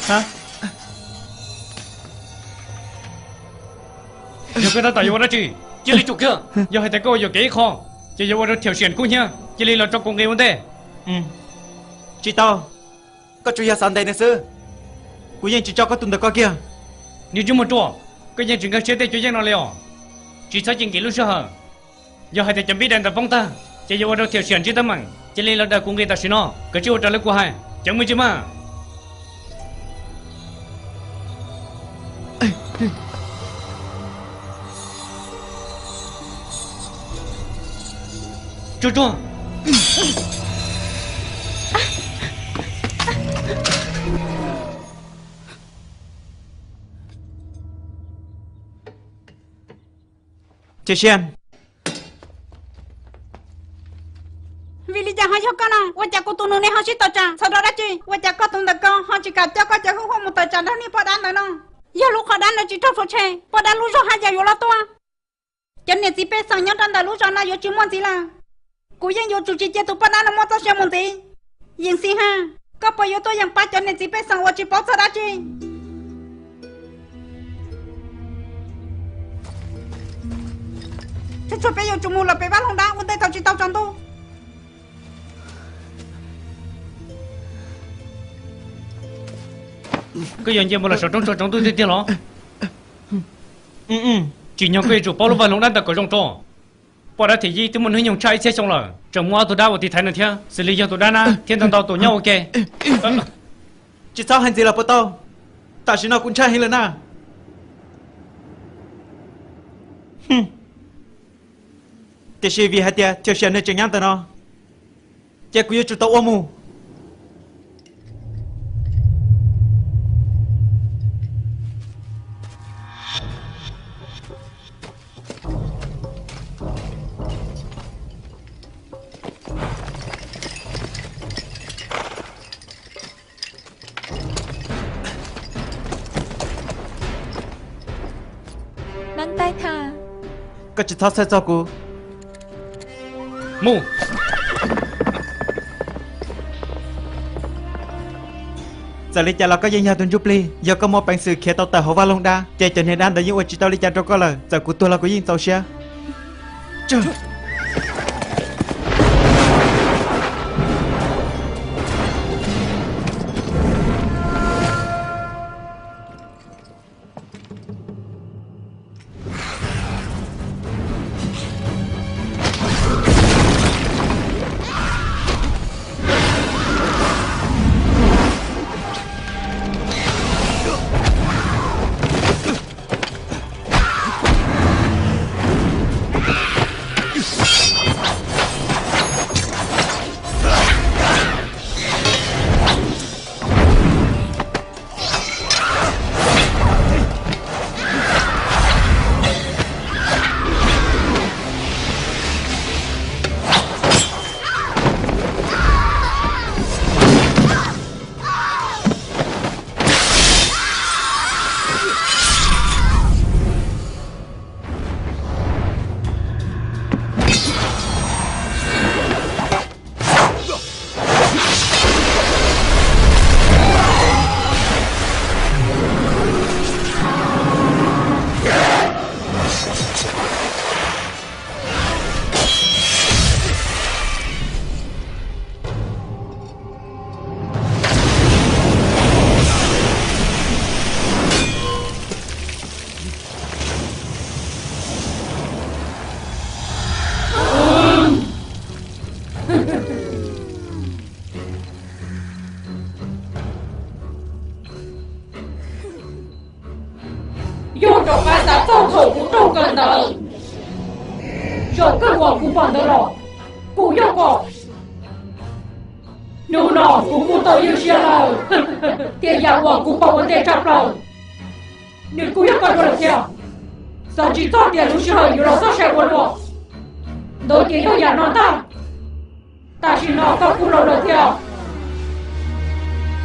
Yog koj tab tom yuav ua dab tsi? Cia li tsum kiag! Yog hais tias koj ua yuam kev ib qho, ces yuav ua rau Thiaum Siam kub hnyiab. Cia li los rau kuv nqis ua ntej. Tsis tau, koj tsuas yog xav ntes nws xwb. Kuv yeej tsis tso koj tus ntawm ko kiag. Niag ntsej muag ruam, koj yeej tsis nkag siab tej cuab yeej no li os. Tsis txhob cia nkim lub sij hawm. Yog hais tias cov npib dais ntawd poob tag, ces yuav ua rau Thiaum Siam ntsib teeb meem. Cia li los daws kuv nqis tam sim no, koj tsis ua raws li kuv hais, ceev meej tsis mas. Tsuag tsuag. Thiaum Siam, vim li cas ho yog koj na? Ua cas kuv tus nus ne ho sib tawm tsam txog rau dab tsi? Ua cas koj tus ntawm ko ho tsis kam coj koj cov hwj huam mus tawm tsam nrog niag poj dab ntawd no? Yog lub qhov dab ntawd tsis raug txhua tshem, poj dab lub zog haj yam yuav los tuaj. Cov niam txiv pej xeem nyob rau ntawm lub zos no yuav tsis muaj ntxiv lawm. Kuv yeej yuav tsum tsis cia tus poj dab no muaj txoj sia mus ntxiv. Yees Xis Has, koj puas yuav tuaj yeem pab cov niam txiv pej xeem uas tsis paub txog dab tsi? Tsuag tsuag, peb yuav tsum mus lawm pem vaj loog dab ua ntej thaum tsis tau tsaus ntuj. Koj yuav nce mus lawm saum roob tsaus ntuj tiag tiag los? Tsim nyog koj yuav tsum paub lub vaj loog dab ntawd kom zoo tso. Poj dab Thiaum Yij twb muaj hnub nyoog tshaj ib txhiab xyoo lawm, tseem muaj ob tug dab uas tiv thaiv nws thiab, xws li yog tus dab nab thiab ntau ntau tus nyob ua ke. Tsis txhob hais ntxiv los puas tau? Tam sim no kuv ntshai heev lawm na. Tiam sis vim hais tias Thiaum Siam nws tseem nyob ntawm no, ces kuv yuav tsum tau ua mus. Koj tsis txhob txhawj txog kuv. Mus. Txawm li cas los koj yeej yog tus ntsuj plig, yog koj muaj peev xwm khiav tau tawm hauv vaj loog dab, ces cov niag dab ntawd yeej ua tsis tau li cas rau koj lawm, txawm kuv tuag los kuv yeej txaus siab. Yog rov qab xav txog thaum kuv raug kawm ntawv, zaum kawg uas kuv pom ntawv los kuv yeej pom. Hnub no kuv kuj tau ywj siab lawm, tiam yam uas kuv pom ua ntej tshaj plaws, nws kuj yog koj dua lawm thiab. Xav tsis txog tias lub sij hawm yuav los txog sai ua luaj. Ntawd ces yog yam no ntag. Tam sim no koj kuj los lawm thiab.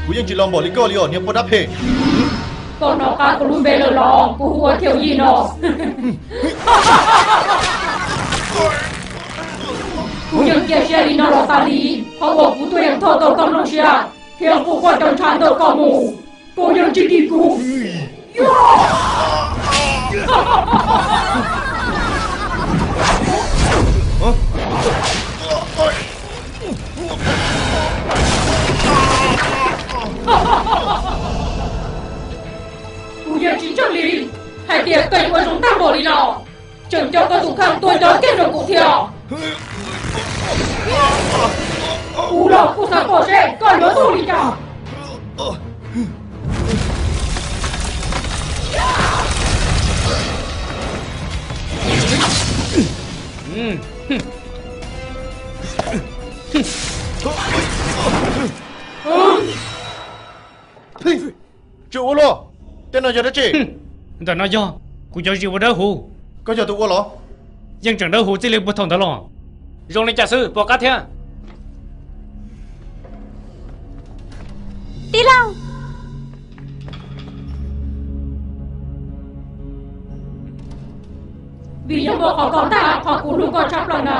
Kuv yeej tsis los npaum li koj li os niag poj dab phem. Koj hnov qab kuv lub npe lawm los? Kuv hu ua Thiaum Yij no. Kuv yeej cia siab li no los tas li, qhov uas kuv tuaj yeem thov tau koj mloog siab thiab kuj quaj cov ntshav ntawm koj mus. Koj yeej tsis dim kuv. Kuv yeej tsis ntseeg li hais tias koj yuav ua zoo tag npaum li no, tseem coj koj tus kheej tuaj cov kiag rau kuv thiab. Kuv los kuj xav pom seb koj yuav tuag li cas. Tsis ua luaj, tej no yog dab tsi? Ntawm no yog kuv cov zis uas dawb huv. Koj yog tus ua los? Yeej tseem dawb huv txij li puag thaum ntawd los. Zoo li cas xwb, pom qab thiab. Tij laug, vim yog muaj qhov koj ntag qhov kuv hlub koj tshaj plaws na,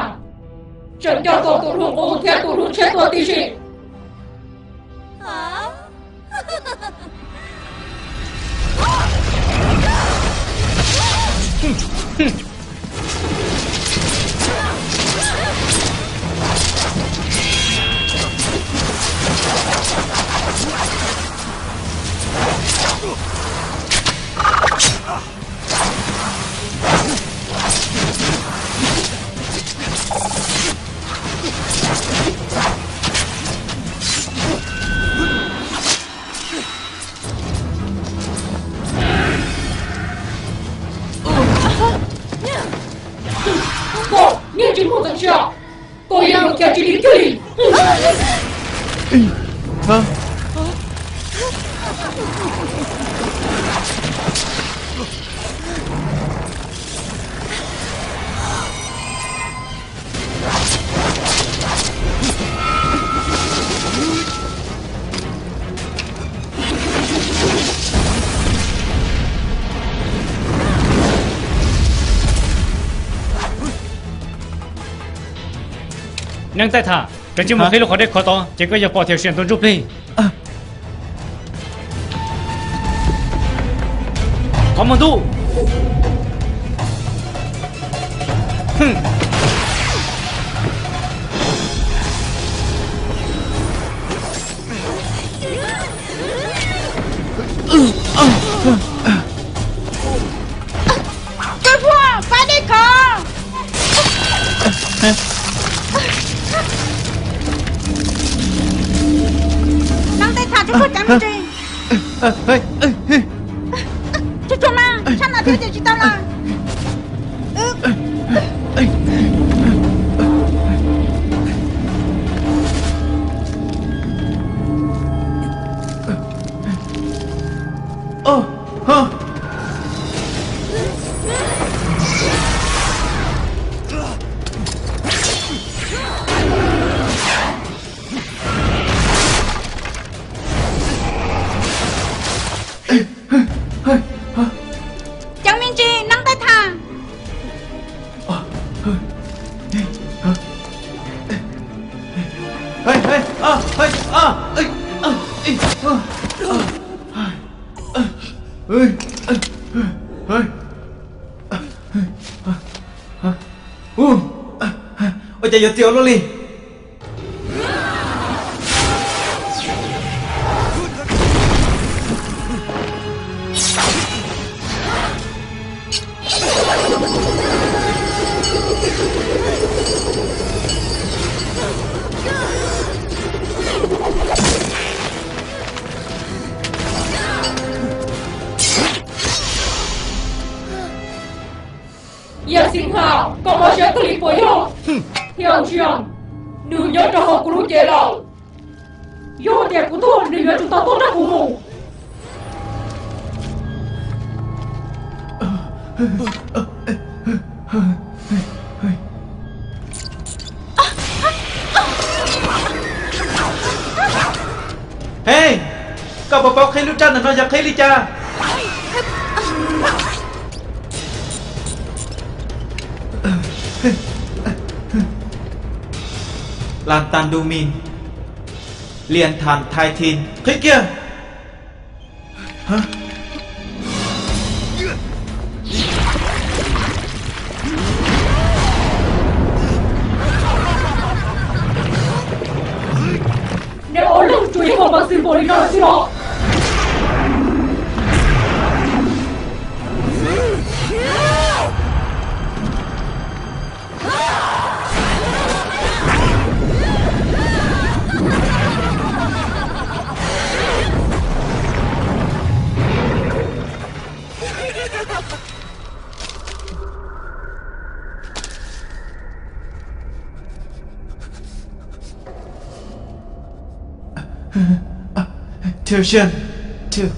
tseem coj koj tus hlub qub thiab tus hlub tshiab tuaj tib si. Koj yeej tsis muaj txeeb siab, koj yeej yuav khiav tsis dim kiag li. Neej Taij Tham, koj cia li mus qhib lub qhov dej khov tod ces koj yuav pom thiab sim ntua ntsuj plig. Qhov muag ntuj. Koj puas pab dej khov? Neej Taij Tham, tub puag cov me ntsis. Tsuag tsuag mas, tshaj no thiab ces tsis tau lawm. Cov me ntsis, Neej Taij Tham. Ua cas yuav txiv ua luaj li? Yawm Xeev Haj, koj mob siab kawg li puas yog? Thiab Ntsia, nws nyob rau hauv kuv lub cev lawm. Yog tias kuv tuag nws yuav tsum tau tuag nrog kuv mus. Hej, koj puas paub qhib lub raj ntawm no yog qhib li cas? Lan Tan Du Min, Lian Than Thai Thin, qhib kiag. Neb ob leeg tsuas ib qho mas xwb npaum li no xwb los? Thiaus Xian, Thiaus.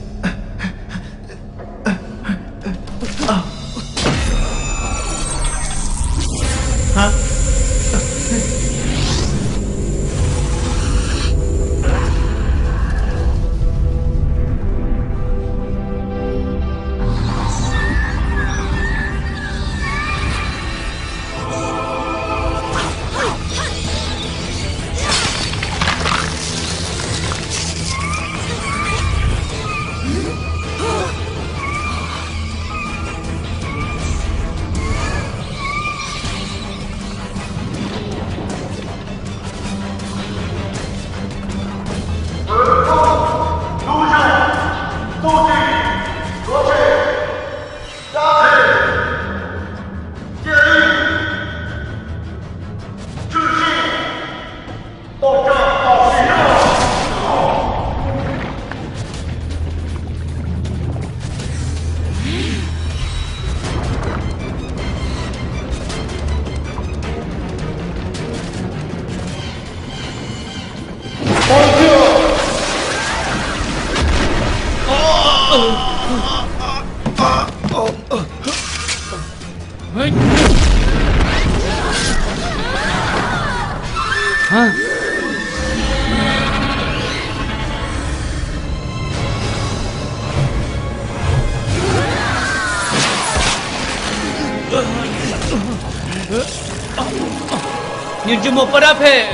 Niag ntsej muag poj dab phem.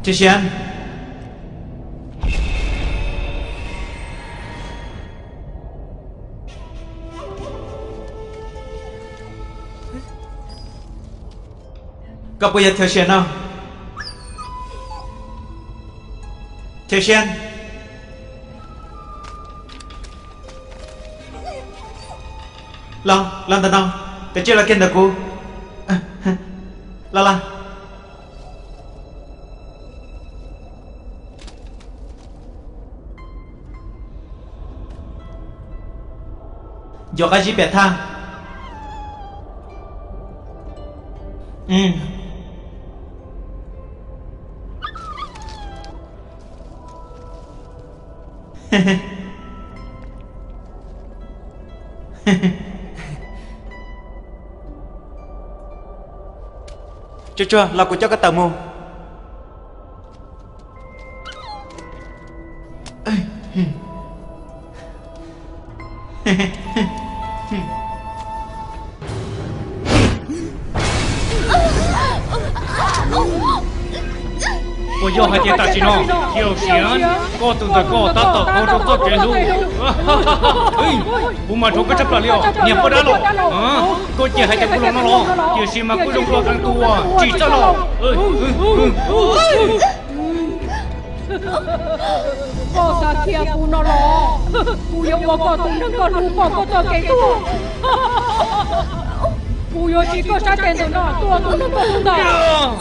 Thiaus Xian. Koj puas yog Thiaus Xian no? Thiaus Xian. Los, los ntawm no, koj cia li los kiag ntawm kuv. Los los. Nco qab zib pem thaj. Tsuag tsuag los kuv coj koj tawm mus. Puas yog hais tias tam sim no Thiaus Xian, koj tus ntawm koj tab tom kaw rau txoj kev hlub? Kuv mas ntshai koj tshaj plaws li os niag poj dab los. Koj cia hais tias kuv los no los, tiam sis mas kuv zoo dua qee tus uas tsis txawj los. Koj xav khiav kuv no los? Kuv yuav ua koj tus neeg koj hlub pom koj txoj kev tuag. Kuv yuav siv koj sab tes ntawm no tua tus neeg koj hlub ntawd.